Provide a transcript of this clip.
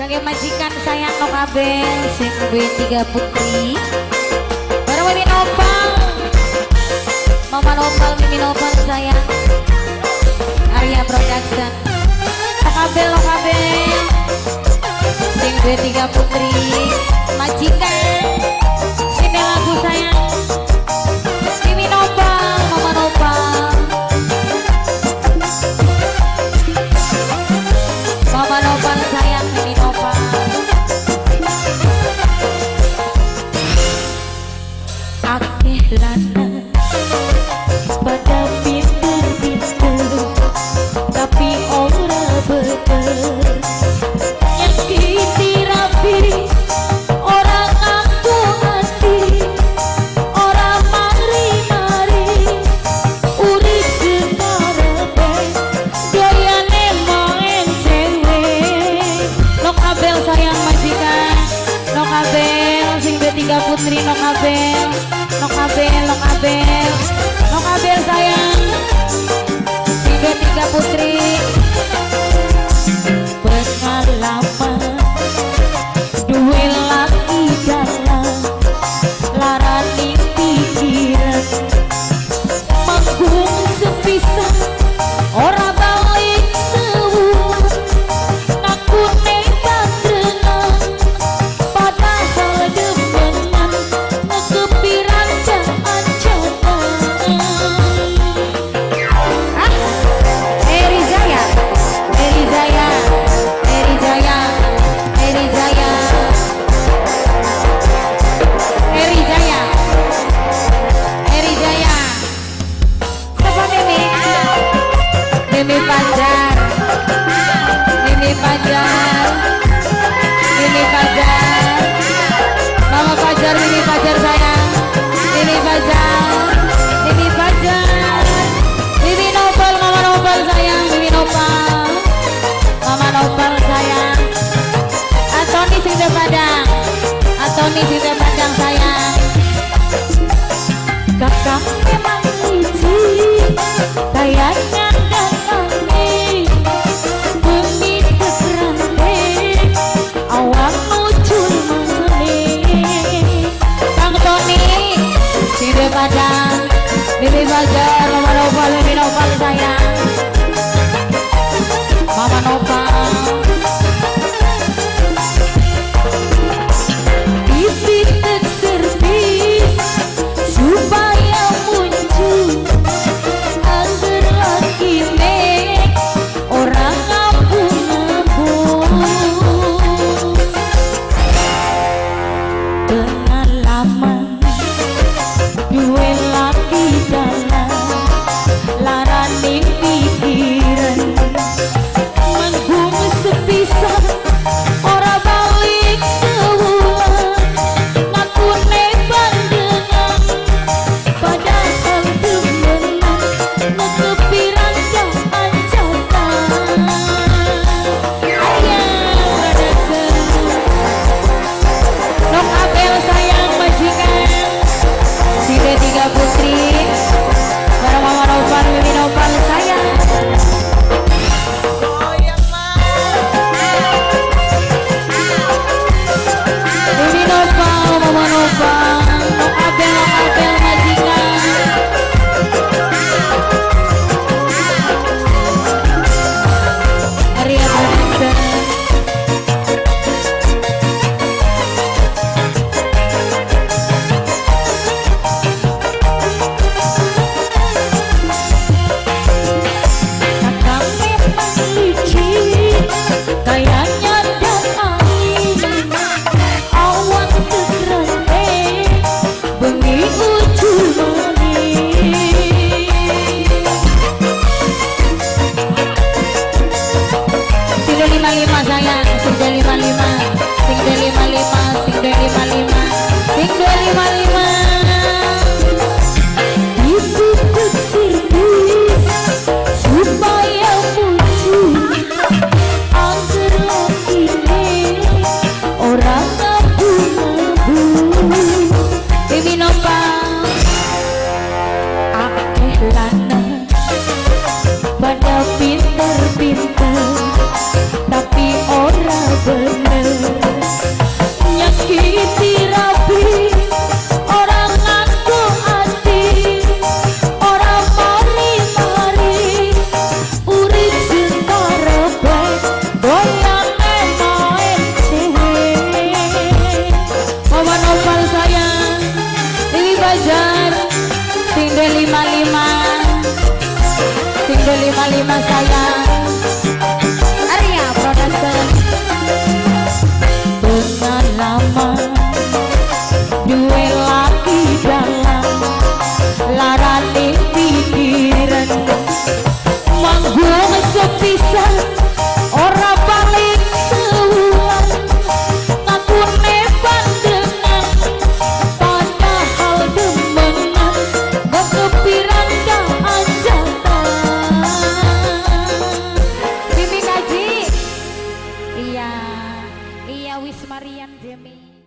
Kangge majikan sayang no kabeh sing duwe tiga putri. Bareng Mimi Nopal. Mama Nopal, Mimi Nopal sayang. Arya Production. No kabeh, no kabeh. Sing duwe tiga putri, majikan. Sini lagu sayang. Mimi Nopal, Mama Nopal. Mama Nopal sayang, Mimi Nopal. Akeh lanang pada pinter-pinter, tapi ora bener. Nyakiti rapi, ora ngaku ati, ora mari-mari. Urip sekarepe, doyane main cewek. Nok Abel sayang majikan, Nok Abel sing B3 putri, Nok Abel, Nok Abel, Nok Abel, Nok Abel sayang sing B3 putri. Pengalaman duwe laki dalam larani pikiran, manggung sepisan ora balik sewulan, ngakune bandrengan padahal demenan ngekepiran ancaman. Ah, Eri Jaya, Eri Jaya, Eri Jaya, Eri Jaya, Eri Jaya, Eri Jaya. Siapa Mimi? Mimi Fajar, Mimi Fajar, Mimi Fajar, Mama Fajar, Mimi Fajar sayang, Mimi Fajar, Mimi Fajar, Mimi Nopal, Mama Nopal sayang, Mimi Nopal, Mama Nopal sayang, Antoni sing Padang, Antoni sing Padang sayang. Kakak memang licik, kayaknya datangnya bengi kekerante, awak muncul maneh. Kang Tony sing Padang, Mimi Fajar, Mama Nopal, Mimi Nopal sayang, Mama Nopal. Titik servis supaya muncul agar laki nek orang ngabung-ngabung. Pengalaman duwe laki dalam larani pikiran, manggung sepisan ora balik sewulan, ngakune bandengan padahal demenan ngekepiran ancaman. Arya Production. Nok Abel sayang majikan si B3 putri bareng Mama Nopal, Mimi Nopal sayang. Goyang Mimi Nopal, Mama Nopal, Nok Abel, Nok Abel majikan. Arya Production. Kakak memang licik, kayaknya datangin awan kekerante, bengi ucul maneh. Sing 55 sayang, sing 55, sing 55, sing 55, sing 255. Ditutup servis supaya muncul agar lakine ora ngabung-ngabung. Mimi Nopal. Akeh lanang pada pinter-pinter, tapi ora bener. Iya. Iya, wis Marian Jemi.